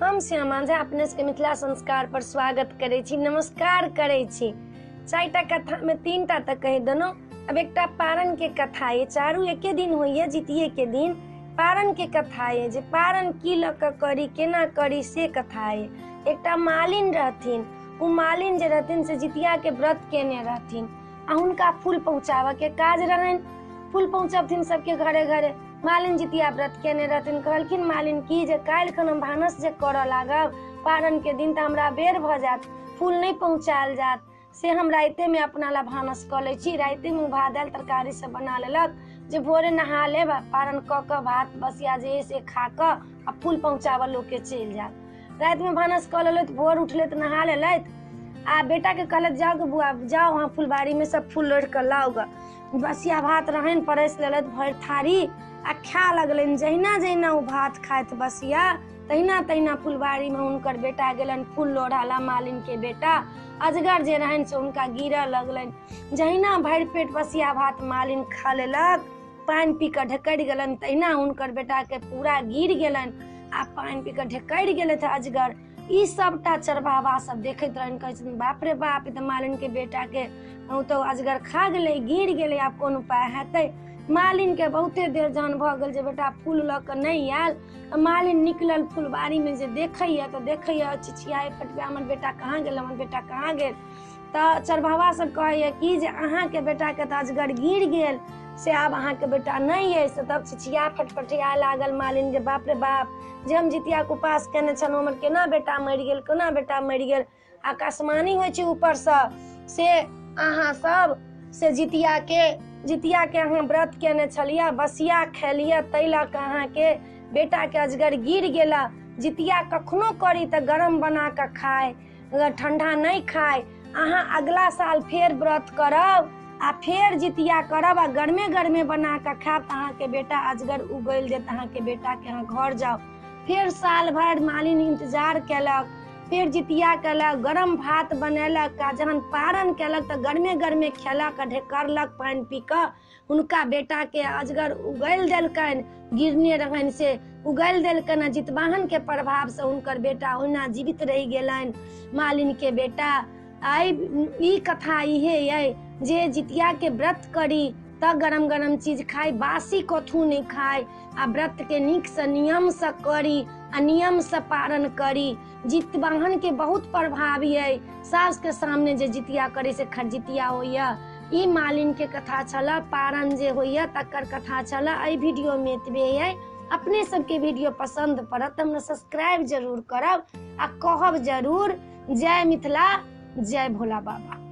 हम श्यामा झा अपने सबके मिथिला संस्कार पर स्वागत करै छी, नमस्कार करै छी। 4टा कथा में 3टा तक कहि देलहुँ। अब एकटा पारण के कथा ये, चारू एके दिन होइए, जितिये के दिन पारण के कथा ये, जे पारण की लऽ कऽ करी, केना करी, से कथा ये। एकटा मालिन रहथिन, ओ मालिन जे रहथिन से जितिया के व्रत केने रहथिन आ हुनका फूल पहुँचाबऽ के काज रहनि। फूल पहुँचबथिन सबके घरे घरे। मालिन जितिया व्रत केने रहथिन। कहलखिन मालिन की जे काल्हि खन हम भानस जे करऽ लागब पारण के दिन तऽ हमरा बेर भऽ जायत, फूल नहि पहुँचायल जायत, से हम रातिमे अपना ला भानस कऽ लै छी। रातिमे भात दालि तरकारी सब बना लेलक जे भोरे नहा लेब, पारण कऽ कऽ भात बसिया जे से खा कऽ आ फूल पहुँचाबऽ लोकके चलि जायब। रातिमे भानस कऽ लेलथि, भोर उठलथि, नहा लेलथि आ बेटाके कहलथि जाउ गे बुआ, जाउ अहाँ फुलबाड़ीमे सब फूल लोढ़ि कऽ लाउ गे। बसिया भात रहनि, परसि लेलथि भरि थारी आ खाय लगलनि। जहिना जहिना ओ भात खाइत बसिया तहिना तहिना फुलबाड़ीमे हुनकर बेटा गेलनि फूल लोढ़ऽ ला। मालिनके बेटा अजगर जे रहनि से हुनका गिरऽ लगलनि। जहिना भरि पेट बसिया भात मालिन खा लेलक, पानि पी कऽ ढेकरि गेलनि, तहिना हुनकर बेटाके पूरा गिर गेलनि आ पानि पी कऽ ढेकरि गेलथि अजगर। ई सबटा चरवाहा सब देखैत रहनि, कहै छथिन बाप रे बाप, ई तऽ मालिन के बेटाके ओ तऽ अजगर खा गेलै, गिर गेलै, आब कोन उपाय हेतै। मालिन के बहुते देर जहन भऽ गेल जे बेटा फूल लऽ कऽ नहि आयल, तऽ मालिन निकलल फुलबाड़ीमे, जे देखैया तऽ देखैया चिचियाए फटबै, हमर बेटा कहाँ गेल, हमर बेटा कहाँ गेल। तऽ चरवाहा सब कहैया कि जे अहाँके बेटाके तऽ अजगर गिर गेल, से आब अहाँके बेटा नहि अछि। से तब चिचिया फटफटिया लागल मालिन जे बाप रे बाप, जे हम जितियाके उपास केने छलहुँ, हमर केना बेटा मरि गेल, केना बेटा मरि गेल। आकाशवाणी होइ छै ऊपरसँ से अहाँ सब से जितियाके अहाँ व्रत केने छलियै, बसिया खेलियै, ताहि लऽ कऽ अहाँके बेटाके अजगर गिर गेला। जितिया कखनो करी तऽ गरम बना कऽ खाय, ठंडा नहि खाय। अहाँ अगला साल फेर व्रत करब आ फेर जितिया करब आ गरमे गरमे बना कऽ खायब तऽ अहाँके बेटा अजगर उगलि देत अहाँके बेटाके, अहाँ घर जाउ। फेर साल भरि मालिन इंतजार केलक, फेर जितिया केलक, गरम भात बनेलक आ जहन पारण केलक तऽ गरमे गरमे खेलक आ ढेकरलक पानि पी कऽ। हुनका बेटाके अजगर उगलि देलकनि, गिरने रहनि से उगलि देलकनि आ जितवाहन के प्रभावसँ हुनकर बेटा ओहिना जीवित रहि गेलनि, मालिन के बेटा। आइ ई कथा इहे अइ जे जितिया के व्रत करी तऽ गरम गरम चीज खाइ, बासी कथू नहि खाइ आ व्रत के नीकसँ नियमसँ करी आ नियमसँ पारण करी। जितवाहन के बहुत प्रभाव अइ, सास के सामने जे जितिया करै से खरजितिया होइया। ई मालिन के कथा छल, पारण जे होइया तकर कथा छल। एहि वीडियो में एतबे अइ। अपने सबके वीडियो पसंद पड़त हमरा सब्सक्राइब जरूर करब आ कहब जरूर। जय मिथिला, जय भोला बाबा।